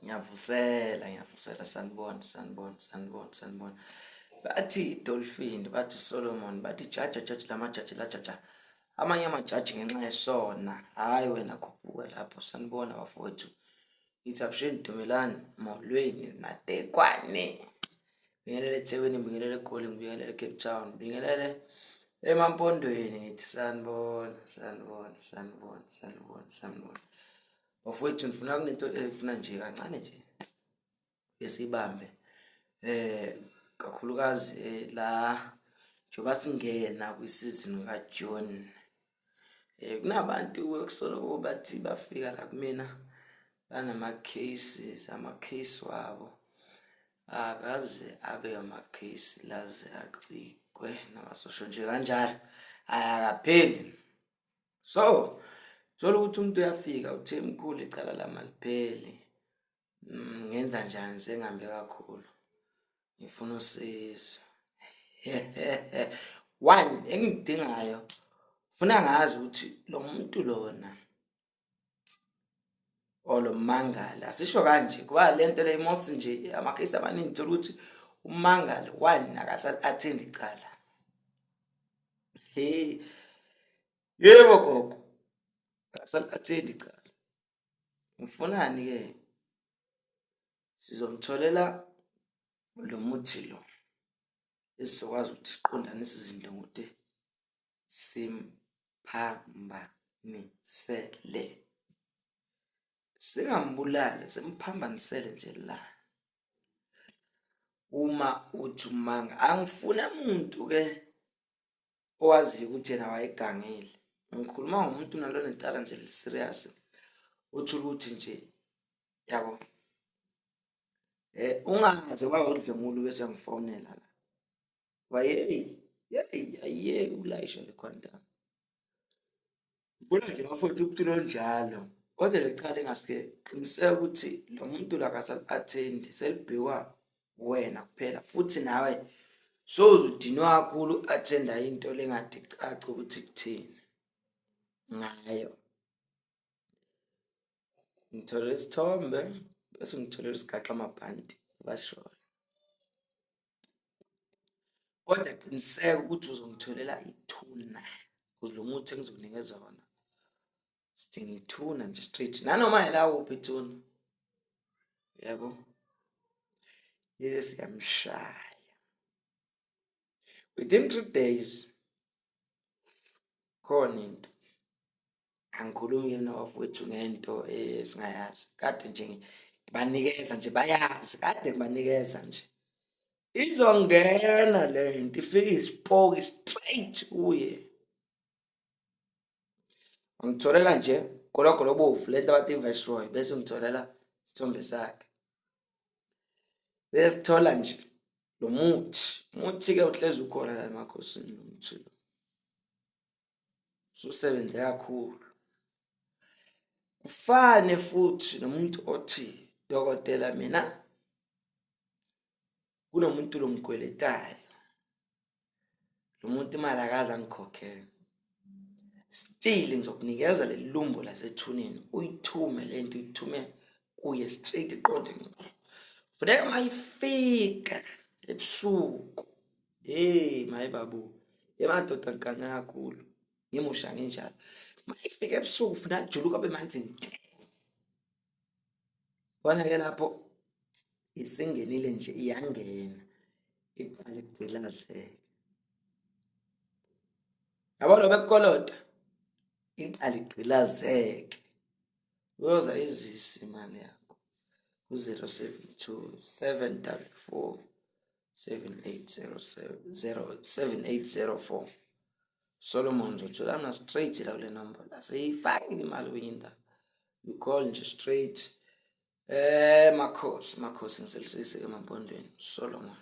Ngiyavusela, ngiyavusela sanibona, sanibona, sanibona, sanibona. Bathi idolphin, bathi Solomon, bathi jaja jaji lamajaji lajaja. Amanye amajaji ngenxa yesona. Hhayi wena khuphuka lapho sanibona bafowethu. Ngithi abusheni dumelani, molweni, matekwane. Ngibingelele eThekwini, ngibingelele eGoli, ngibingelele eCape Town, ngibingelele emaMpondweni ngithi sanibona, sanibona, sanibona, sanibona, sanibona. Bafowethu ngifuna kunento efuna nje kancane nje esibambe eh kakhulukazi eh, la njengoba singena kwisizini kaJune eh kunabantu ekusoloko bathi bafika la kumina banama-cases ama-case wabo akaze abe ama-case laze acikwe namasosho nje kanjalo ayakapheli. So thola ukuthi umuntu uyafika uthe mkhulu icala lami alipheli ngenza njani sengihambe kakhulu ngifuna usizo. One engikudingayo funa ngazi ukuthi lo muntu lona or lo mmangali asisho kanje kuba le nto le most nje amakhesi amaningi thola ukuthi ummangali one akasa-athendi icala. Hey. Yebo gogo. Akasali-athendi icala. Ngifunani ke? Sizomtholela lo muthi lo esizokwazi ukuthi siqondanise izinto ngokuthi simphambanisele. Singambulali, simphambanisele nje la. Uma uthi umanga angifuna muntu ke owaziyo ukuthi yena wayegangile. Ngikhuluma ngomuntu nalo necala nje li-serious uthole ukuthi nje yabo eh ungaze wawudlwengula bese uyangifonela la. Ngoba yeyi yeyi ayiyeki ukulayisha le quantum. Ngifuna nje bafowethu umculo onjalo kodwa lecala engasuke qiniseka ukuthi lo muntu lo akasali-athendi selibhekwa wena kuphela futhi nawe soze udinwa kakhulu u-athenda into lengade icace ukuthi kuthini ngayo. Ngitholela isithombe bese ngitholela isigaxa amabhanti bashoyo. Kodwa qiniseka ukuthi uzongitholela ithuna because lo muthi engizokunikeza wona sidinga ithuna nje straight nanoma yilawuphi ithuna yabo yeke siyamshaya within 3 days khona into. Angikhulumi ke nabafowethu ngento esingayazi kade nje ngibanikeza nje bayazi kade ngibanikeza nje izongena le nto ifike isipoki straight kuye. Ngitholela nje gologolo obovu lento abathi i-viceroy bese ngitholela isithombe sakhe bese sithola nje lo muthi. Umuthi-ke uhlezi ukhona la emakhosini lo muthi lo ususebenze kakhulu. Kufane futhi nomuntu othi dokotela mina kunomuntu lo ngikweletayo lo muntu imali akaze angikhokhele still ngizokunikeza leli lumbo lasethuneni uyithume le nto uyithume kuye straight iqonde ngqo. Funeka mayifika ebusuku hey maye babu emadoda ngiganga kakhulu ngimusha nginjalo mayifika ebusuku funa ajuluka abe manzi nte. Bona ke lapho isingenile nje iyangena iqale igqilazeke yabo lo bekukolota iqale igqilazeke uyoza izise imali yakho ku-072 744 7807 7804. Solomon uzothola mina straight la kule number la seyifakile imali kwenye indawo you call nje straight eh makhosi makhosi ngiselisise emampondweni Solomon.